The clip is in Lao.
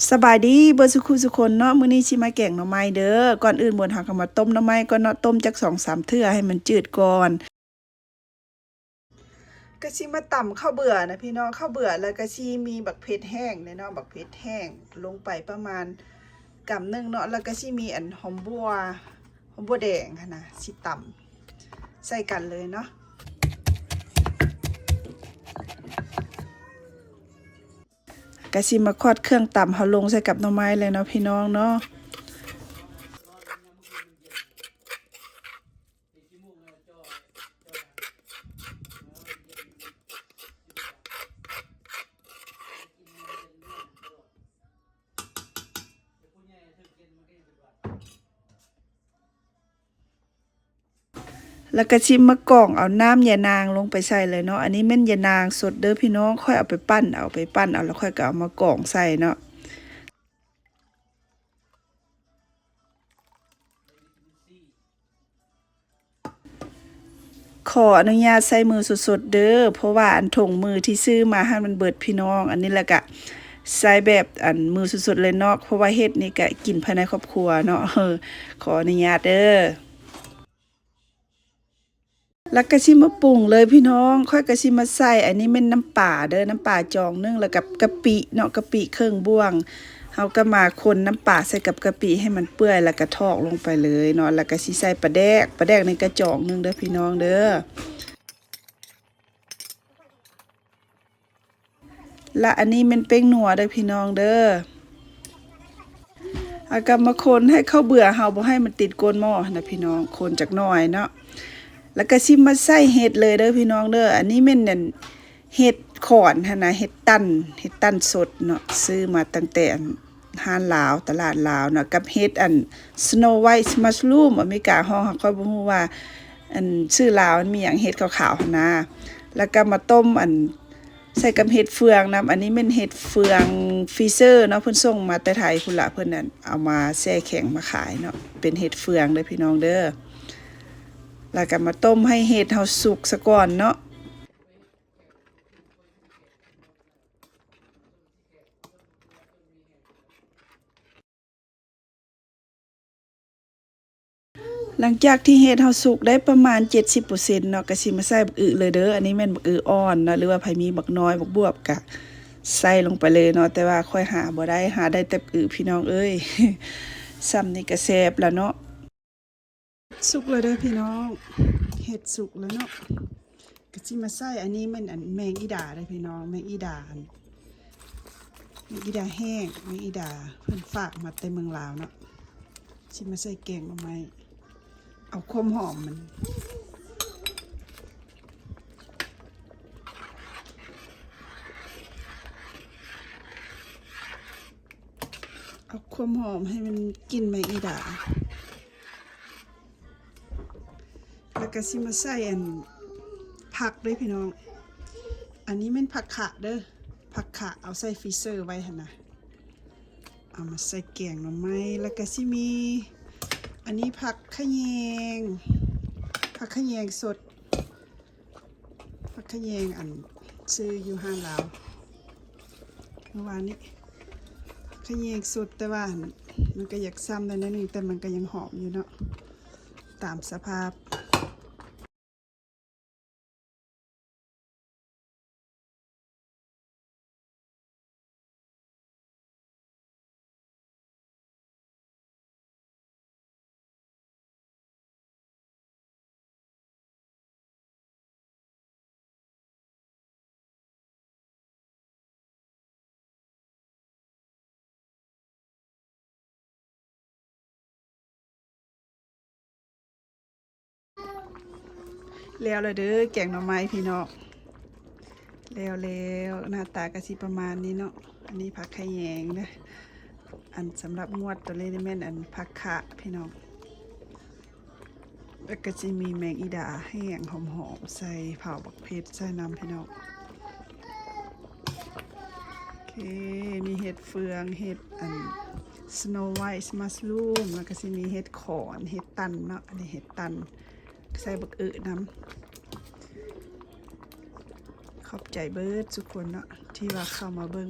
ສະບາຍດີເບິດສຸຂູສຸຄົນເນາະ, ມື້ນີ້ຊິມາແກງໜໍ່ໄມ້ເດີ. ກ່ອນອື່ນບວນເຮົາກໍມາຕົ້ມໜໍ່ໄມ້ກ່ອນເນາະ, ຕົ້ມຈັກສອງສາມເທື່ອໃຫ້ມັນຈືດກ່ອນ. ກໍຊິມາຕຳເຂົ້າເບືອນະພີ່ນ້ອງ, ເຂົ້າເບືອ ແລ້ວກໍຊິມີບັກເຜັດແຫ້ງເນາະ, ບັກເຜັດແຫ້ງລົງໄປປະມານກຳໜຶ່ງເນາະ, ແລ້ວກໍຊິມີອັນຫອມບົ່ວ ຫອມບົ່ວແດງຫັ້ນນະ, ຊິຕຳໃສ່ກັນເລີຍເນາະ. ກະຊິມາຄວດເຄື່ອງຕຳເຮົາລົງໃສ່ກັບໜໍ່ໄມ້ເລີຍເນາະ ພີ່ນ້ອງເນາະ. ແລ້ວກໍຊິມາກອງເອົານ້ຳຍານາງລົງໄປໃສ່ເລີຍເນາະ. ອັນນີ້ແມ່ນຍານາງສົດເດີພີ່ນ້ອງ, ຂ້ອຍເອົາໄປປັ່ນເອົາ ໄປປັ່ນເອົາ ແລ້ວຂ້ອຍກໍເອົາມາກອງໃສ່ເນາະ. ຂໍອະນຸຍາດໃຊ້ມືສົດໆເດີ ເພາະວ່າອັນຖົງມືທີ່ຊື້ມາຫັ້ນມັນເບິດພີ່ນ້ອງ. ອັນນີ້ແຫຼະກະໃຊ້ແບບອັນມືສົດໆເລີຍເນາະ, ເພາະວ່າເຮັດນີ້ກະກິນພາຍໃນຄອບຄົວເນາະ. ຂໍອະນຸຍາດເດີ. ແລ້ວກໍຊິມາປຸງເລີຍພີ່ນ້ອງ, ຂ້ອຍກໍຊິມາໃສ່ ອັນນີ້ແມ່ນນ້ຳປາເດີ ນ້ຳປາຈອງໜຶ່ງ ແລ້ວກັບກະປິເນາະ, ກະປິເຄິ່ງບ່ວງ. ເຮົາກໍມາຄົນນ້ຳປາໃສ່ກັບກະປິໃຫ້ມັນເປື່ອຍ ແລ້ວກໍຖອກລົງໄປເລີຍເນາະ. ແລ້ວກໍຊິໃສ່ປາແດກ, ປາແດກໃນກະຈອງໜຶ່ງເດີພີ່ນ້ອງເດີ. ລະອັນນີ້ແມ່ນແປ້ງນົວເດີພີ່ນ້ອງເດີ. ເຮົາກໍມາຄົນໃຫ້ເຂົ້າເບືອເຮົາບໍ່ໃຫ້ມັນຕິດກົ້ນໝໍ້ຫັ້ນນະພີ່ນ້ອງ, ຄົນຈັກໜ້ອຍເນາະ. ແລ້ວກໍຊິມາໃສ່ເຫັດເລີຍເດີພີ່ນ້ອງເດີ. ອັນນີ້ແມ່ນອັນເຫັດຂອນຫັ້ນນະ, ເຫັດຕັນ ເຫັດຕັນສົດເນາະ, ຊື້ມາຕັ້ງແຕ່ອັນ ຮ້ານລາວ ຕະຫຼາດລາວເນາະ, ກັບເຫັດອັນ Snow White Mushroom ອາເມລິກາຮ້ອງ ຫາຂ້ອຍບໍ່ຮູ້ວ່າອັນຊື່ລາວມັນມີຫຍັງ ເຫັດຂາວໆຫັ້ນນະ. ແລ້ວກໍມາຕົ້ມອັນ ໃສ່ກັບເຫັດເຟືອງນຳ. ອັນນີ້ແມ່ນເຫັດເຟືອງ Fisher ເນາະ, ເພິ່ນສົ່ງມາແຕ່ໄທພຸ້ນລະ, ເພິ່ນນັ້ນເອົາມາແຊ່ແຂງມາຂາຍເນາະ, ເປັນເຫັດເຟືອງເດີພີ່ນ້ອງເດີ. ແລ້ວກໍມາຕົ້ມໃຫ້ເຫັດເຮົາສຸກສາກ່ອນເນາະ. ຫຼັງຈາກທີ່ເຫັດເຮົາສຸກໄດ້ປະມານເຈັດສິບເປີເຊັນເນາະ, ກໍຊິມາໃສ່ບັກອຶເລີຍເດີ. ອັນນີ້ແມ່ນບັກອຶອ່ອນເນາະ, ຫຼືວ່າໃຜມີບັກນ້ອຍ ບັກບວບກະໃສ່ລົງໄປເລີຍເນາະ, ແຕ່ວ່າຂ້ອຍຫາບໍ່ໄດ້, ຫາໄດ້ແຕ່ບັກອຶ ພີ່ນ້ອງເອີຍ. ຊ່ຳນີ້ກະແຊບລະເນາະ. ສຸກແລ້ວເດີພີ່ນ້ອງ, ເຫັດສຸກແລ້ວເນາະ. ກໍຊິມາໃສ່ ອັນນີ້ແມ່ນອັນແມງອີດາເດີພີ່ນ້ອງ, ແມງອີດາ ອັນ ແມງອີດາແຫ້ງ, ແມງອີດາເພິ່ນຝາກມາແຕ່ເມືອງລາວເນາະ. ຊິມາໃສ່ແກງໜໍ່ໄມ້ ເອົາຄວາມຫອມມັນ. ເອົາຄວາມຫອມໃຫ້ມັນກິ່ນແມງອີດາ. ແລ້ວກໍຊິມາໃສ່ອັນ ຜັກເດີພີ່ນ້ອງ. ອັນນີ້ແມ່ນຜັກຂະເດີ, ຜັກຂະເອົາໃສ່ຟຣີເຊີໄວ້ຫັ້ນນະ. ເອົາມາໃສ່ແກງໜໍ່ໄມ້. ແລ້ວກໍຊິມີ ອັນນີ້ຜັກຂະແຍງ, ຜັກຂະແຍງສົດ. ຜັກຂະແຍງອັນຊື້ຢູ່ຮ້ານລາວເມື່ອວານນີ້, ຜັກຂະແຍງສົດ, ແຕ່ວ່າອັນ ມັນກໍຢາກຊ້ຳໄດ້ໜ້ອຍໜຶ່ງ, ແຕ່ມັນກໍຍັງຫອມຢູ່ເນາະ, ຕາມສະພາບ. ແລ້ວລະເດີ ແກງໜໍ່ໄມ້ພີ່ນ້ອງ, ແລ້ວໆ ໜ້າຕາກະຊິປະມານນີ້ເນາະ. ອັນນີ້ຜັກຂະແຍງເດີ, ອັນສຳລັບງວດໂຕນີ້ແມ່ນອັນຜັກຂະພີ່ນ້ອງ. ແລ້ວກໍຊິມີແມງອີດາແຫ້ງຫອມໆ ໃສ່ ເຜົາບັກເຜັດໃສ່ນຳພີ່ນ້ອງ. ໂອເຄ ມີເຫັດເຟືອງ ເຫັດອັນ Snow White Mushroom ແລ້ວກໍຊິມີເຫັດຂອນ ເຫັດຕັນເນາະ, ອັນນີ້ເຫັດຕັນ ໃສ່ບັກອຶນຳ. ຂອບໃຈເບິດທຸກຄົນເນາະ ທີ່ວ່າເຂົ້າມາເບິ່ງ.